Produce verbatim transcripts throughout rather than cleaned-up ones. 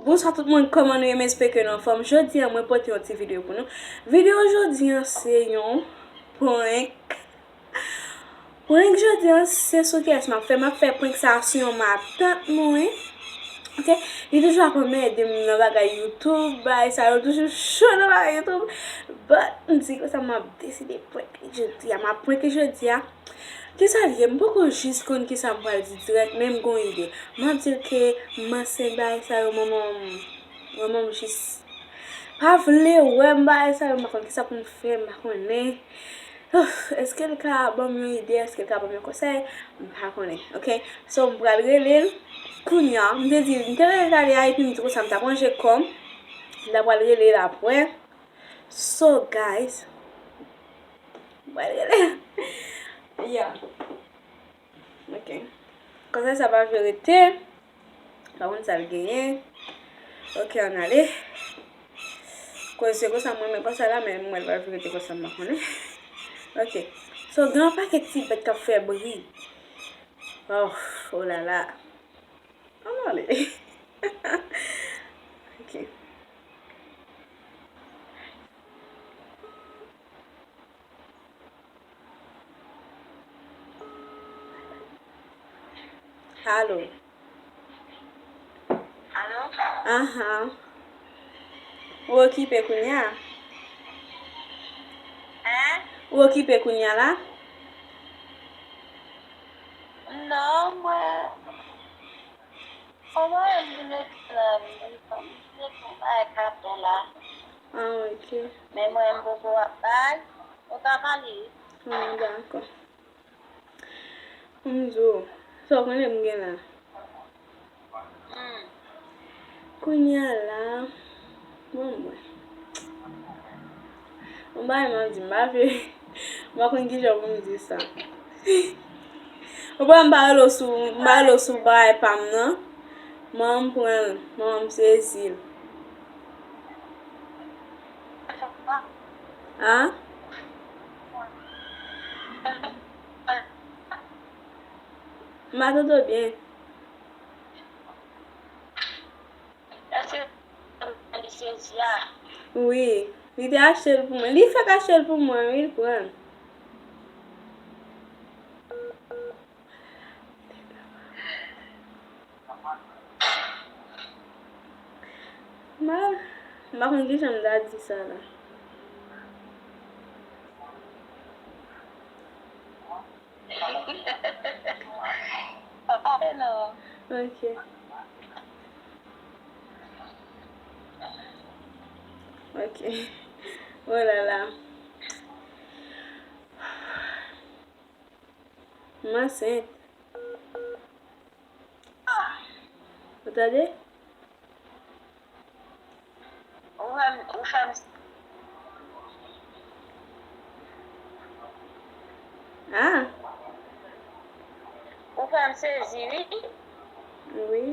Bonswa tout moun, kòman nou ye? M espere ke nou anfòm. Jodi a, mwen pote yon ti videyo pou nou. Videyo jodi a, se yon prank. Prank jodi a, se sou kiyès m ap fè. M ap fè prank sa a sou yon matant mwen. Ok? Li toujou ap anmède m nan bagay YouTube, bagay sa yo, toujou cho nan bagay YouTube. But, m di konsa, m ap deside prank li jodi a. M ap prank li jodi a. Kisa l ye? M poko jis konn kisa m pral di dirèk, men m gon ide. M ap di l ke m ansent, bagay sa yo, manman m, manman m jis pa vle wè m, bagay sa yo, m pa konn kisa pou m fè, m pa konnen. Ouf, èske l ka ban m yon ide, èske l ka ban m yon konsèy? M pa konnen, ok? So, m pral rele l kounye a. M te di, m te rele l talè a, epi m di konsa, m t ap ranje kò m. M ta pral rele l apre. So, guys, m pral rele l. Yeah. Ok. Konsèy sa pa vle rete. Pa konn sa l genyen. Ok, ann ale. Koz se konsa mwen, men konsa la, men mwen, l pa vle rete konsa, m pa konnen. Ok. So, gen yon pakèt ti bèt k ap fè bri. Oh, oh la la. Ann ale. Ok. Alo. Alo? Ahan. Ou okipe kounye a? Hein? Ou okipe kounye a la? Non, mwen. Kòman m vin rete la, m vin rete yon bagay k ap fè la. Ah, ok. Men mwen, m poko ap bay. Ou ka pale. Ah, dakò. M di w, sa w konnen m gen la. Hmm. Kounye a la, bon, mwen. Yon bagay m ap di, m pa vle, m pa konn kijan pou m di sa. Ou pa m pa rele w sou, m pa rele w sou bagay pa m nan. Manman m pran l, manman m sezi l. A? M pa tande w byen. Èske li sezi a? Wi, li te achte l pou mwen. Li fèk achte l pou mwen, wi, l pran l. Ma, m pa konn kijan m ta di sa la. Pa pale non. Ok. Ok. Oh la la. M ansent. Ou tande? Ou fè m, ou fè m. Ah. Ou fè m sezi, wi. Wi.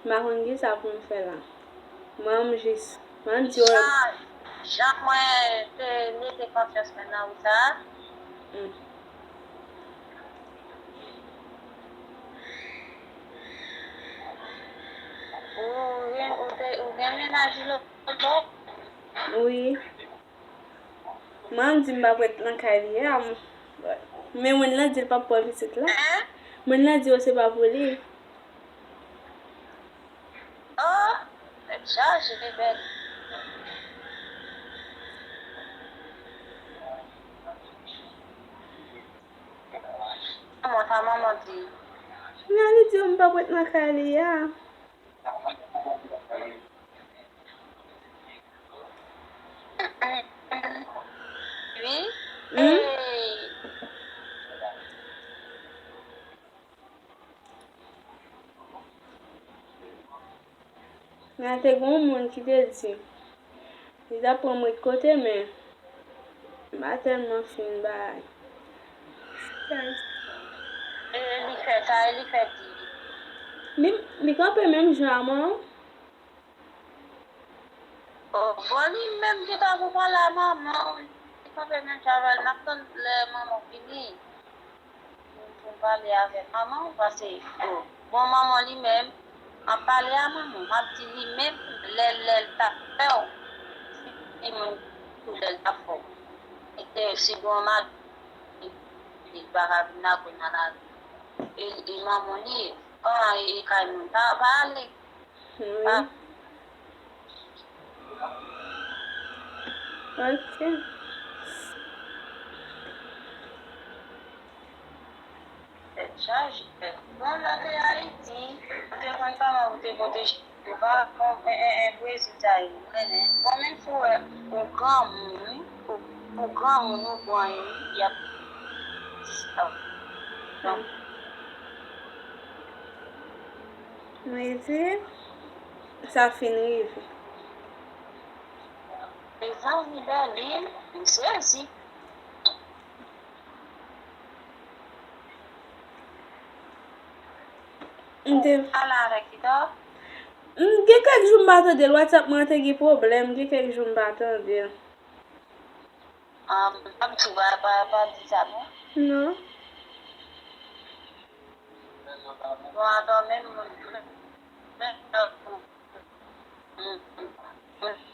M pa konn kisa pou m fè la. Mwen, m jis, mwen, m di w. Jan, jan mwen te mete konfyans mwen nan ou sa. Mm. Ou gen, ou te, ou gen mennaj lòt bò? Wi. Mwen, m di m p ap ret nan kay li a. Men moun nan di l p ap pran pitit la. Hein? Moun nan di yo se pa pou li. Oh, tèt chaje, bèl. Kòman sa manman di? Nan li di yo m p ap ret nan kay li a. Wi. Hmm? Hey. Nan te gen yon moun ki te di, li t ap pran m ret kote, men m pa tèlman fin bay. E li fè sa, e li fè di. Li, li kanpe menm jan a mwen. Oh, bon, li menm ki ta pou pale a manman w. Li kanpe menm jan avè l. M ap tann lè manman w vini. Pou, pou m pale avèk manman w, paske, oh, bon, manman li menm, M ap pale a manman w, m ap di li menm lè, lè l t ap fè w, si moun tou lè l t ap fè w. E te si gon mari, li pa ka vin lage w nan lari. E, e manman w li ye. Kòman e, e kay moun? Pa, pa ale. Wi. Pa. Ok. Tèt chaje. Bon, lè w te Ayiti, ou te konn kòman ou te pwoteje ou pa bon, en, en, en, Brezil ta ye, mwen, bon, menm si w wè, ou granmoun, wi, ou, ou granmoun, ou bon, wi, y ap, donk, Mezi, sa fin rive. Mezanmi, Berlin, m sezi. M te pale avèk li, dò? M gen kèk jou m pa tande l. WhatsApp mwen te gen pwoblèm. Gen kèk jou m pa tande l. Um, m ap di w pa, pa, pa di sa, non? Non. Bon, atò, menm, menm, menm,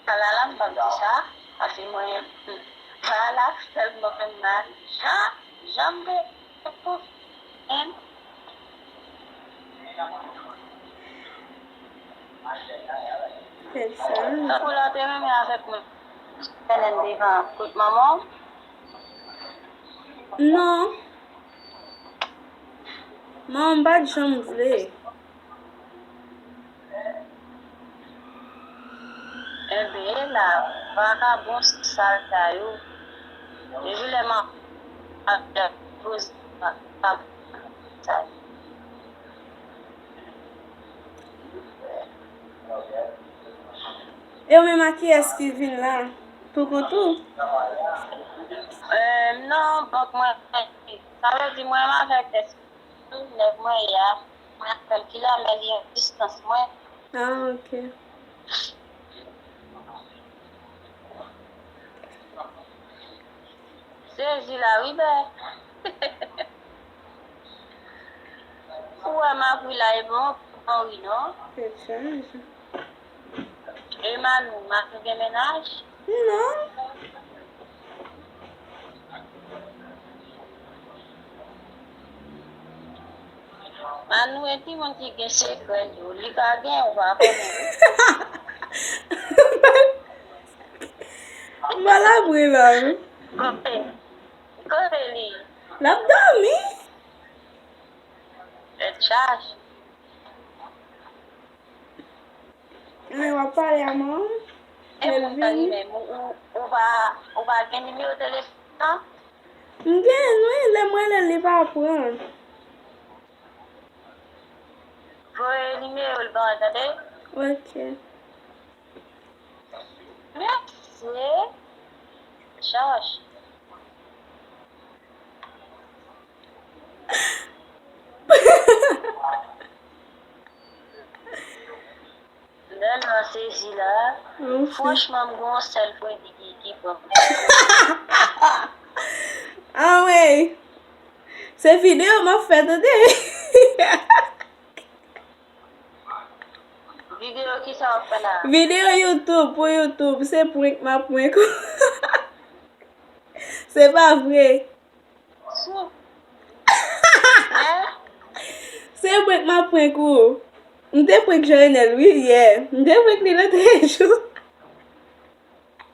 Sa la la, m p ap di sa, paske mwen, sa la, tèlman fè m mal, jan, jan m te pou, en. Fè sa. Tankou lè w te renmen avèk mwen, N N devan kote manman w? Non. Manman m pa t janm vle. Enben, e la, vakabon sal sa yo. Depi lè m ap, ap poze vakabon sal. E ou menm, a kiyès ki vin la? Pou kont ou? Eh, non, bank mwen. Sa vle di mwen menm avèk nèg mwen ye a, mwen ap kalkile a, men li an distans mwen. Ah, ok. Sezi la, wi, bè. Ou wè m ap ri la, e bon, pa ri non. Tèt chaje. E Manou, Manou gen mennaj? Non. Manou e timoun ki gen sekrè li yo. Li ka gen, ou pa konnen. M pa la bri la, wi. Kote? Kote li? L ap dòmi. Tèt chaje. Lè w ap pale a manman w, lè l vini. Ou, ou, ou pa, ou pa gen nimewo telefòn nan? M gen, wi, lè m rele l, li pa pran. Voye nimewo l ban mwen, tande? Ok. Mèsi. Chache. Lè m nan sezi la, franchman, m gon sèl fredi ki, ki pran m. Anmwey! Se videyo m ap fè, tande! Videyo kisa w ap fè la? Videyo YouTube, pou YouTube, se prank m ap prank ou. Se pa vre. Sou. Hein? Se prank m ap prank ou. M te prank Jean Renel, wi, yè. M te prank li lòt jou.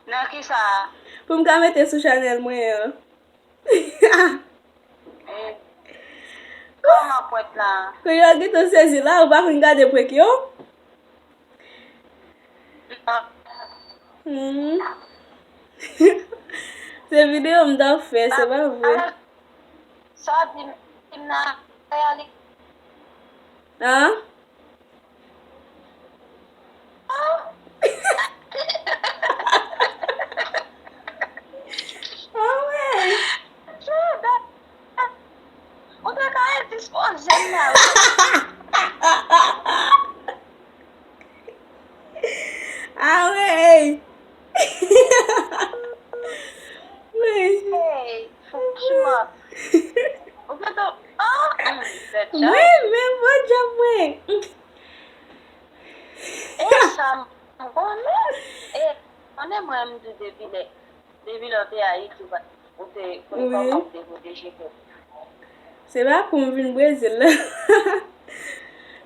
Nan kisa? Pou m ka mete sou chanèl mwen an. Eh, kòman prank la? Kounye a w gentan sezi la, ou pa konn gade prank yo? Hmm. Se videyo m t ap fè, se pa vre. Sa w di m, di m nan reyalite. An? Anmwey! Ou te ka endispoze m la, wi. Anmwey! Hey, franchman. Ou gentan, ah, tèt chaje. Mwen menm, bon djòb mwen. Mwen, m di depi lè, depi lè w te Ayiti, ou pa, ou te, ou te, wi, kòman ou te pwoteje kò w? Se pa pou m vin Brezil la.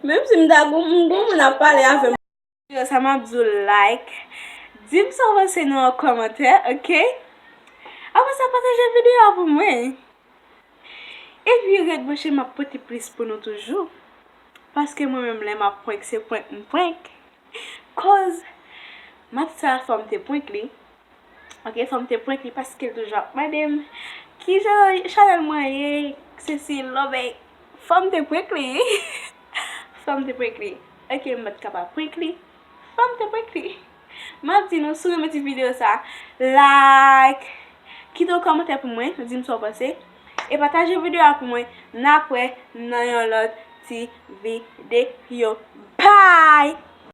Menm si m ta gon, m gon moun ap pale avè m. Sa m ap di w, like. Di m sa w panse nan yon kòmantè, oke? Apre sa, pataje videyo a pou mwen. Epi ret branche, m ap pote plis pou nou toujou. Paske mwen menm lè m ap prank, se prank m prank. Koz matant sa fò m te prank li. Oke, fò m te prank li paske l toujou ap mande m kijan chanèl mwen ye, sesi lò, men fò m te prank li. Fò m te prank li. Oke, m pa t ka pa prank li. Fò m te prank li. M ap di nou, si w renmen ti videyo sa, like, kite yon kòmantè pou mwen, di m sa w panse. E pataje videyo a pou mwen. N ap wè nan yon lòt ti videyo. Bye!